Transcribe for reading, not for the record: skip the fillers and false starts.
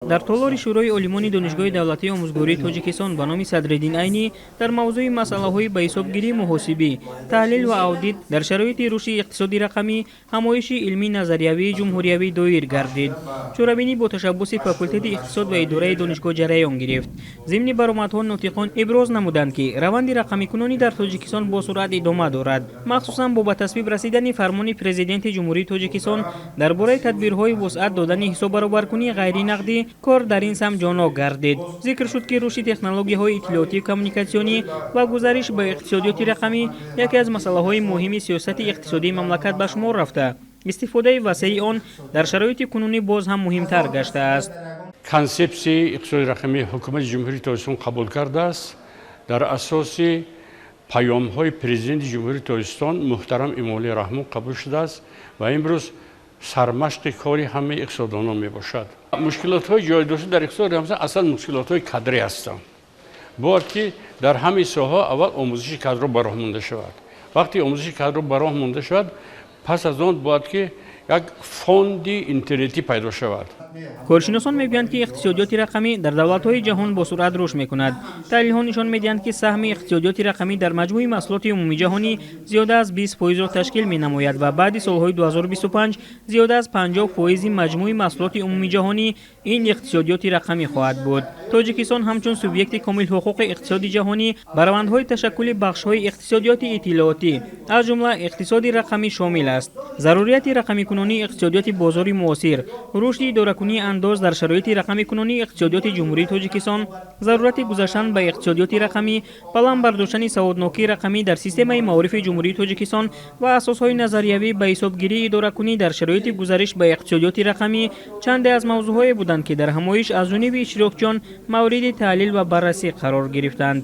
Дар толори Шӯрои олимони Донишгоҳи давлатии омӯзгории Тоҷикистон ба номи Садриддин Айнӣ дар мавзӯи масъалаҳои ба ҳисобгирии муҳосибӣ, таҳлил ва аудит дар шароити рушди иқтисоди рақамӣ ҳамоиши илмии назариявии ҷумҳуриявӣ доир гардид. Чорабинӣ бо ташаббуси факултети иқтисод ва идораи донишгоҳ ҷараён гирифт. Зимни баромадҳо нотиқон иброз намуданд, ки раванди рақамикунонӣ дар Тоҷикистон бо суръат идома дорад, махсусан бо ба тасвиб расидани фармони Президенти Ҷумҳурии Тоҷикистон дар бораи тадбирҳои вусъат додани ҳисоббаробаркунии ғайринақдӣ кор дар ин самт ҷоннок гардид. Зикр шуд, ки рушди технологияҳои иттилоотию коммуникатсионӣ ва гузариш ба иқтисодиёти рақамӣ яке аз масъалаҳои муҳими сиёсати иқтисодии мамлакат ба шумор рафта, истифодаи васеи он дар шароити кунунӣ боз ҳам муҳимтар гаштааст. Консепсияи иқтисоди рақамии Ҳукумати Ҷумҳурии Тоҷикистон қабул кардааст дар асоси паёмҳои Президенти Ҷумҳурии Тоҷикистон муҳтарам Эмомалӣ Раҳмон қабул шудааст ва имрӯз сармашқи кори ҳамаи иқтисоддонон мебошад. Мушкилотҳои ҷойдошта дар иқтисоди рақамӣ аслан мушкилотҳои кадрӣ ҳастанд. Бояд ки дар ҳамаи соҳаҳо аввал омӯзиши кадрро ба роҳ монда шавад. Вақте омӯзиши кадрро ба роҳ монда шавад, пас аз он бояд ки як фонди интернетӣ пайдо шавад. Коршиносон мегӯянд, ки иқтисодиёти рақамӣ дар давлатҳои ҷаҳон бо суръат рушд мекунад. Таҳлилҳо нишон медиҳанд, ки саҳми иқтисодиёти рақамӣ дар маҷмӯи маҳсулоти умумиҷаҳонӣ зиёда аз 20 фоизро ташкил менамояд ва баъди солҳои 2025 зиёда аз 50 фоизи маҷмӯи маҳсулоти умумиҷаҳонӣ ин иқтисодиёти рақамӣ хоҳад буд. Тоҷикистон ҳамчун субъекти комилҳуқуқи иқтисоди ҷаҳонӣ ба равандҳои ташаккули бахшҳои иқтисодиёти иттилоотӣ, аз ҷумла иқтисоди рақамӣ, шомил аст. Зарурияти рақамикунонии иқтисодиёти бозори муосир, рушди идоракунии андоз дар шароити рақамикунонии иқтисодиёти Ҷумҳурии Тоҷикистон, зарурати гузаштан ба иқтисодиёти рақамӣ, баланд бардоштани саводнокии рақамӣ дар системаи маорифи Ҷумҳурии Тоҷикистон ва асосҳои назариявӣ ба ҳисобгирии идоракунӣ дар шароити гузариш ба иқтисодиёти рақамӣ чанде аз мавзӯъҳое буданд, ки дар ҳамоиш аз ҷониби иштирокчиён мавриди таҳлил ва баррасӣ қарор гирифтанд.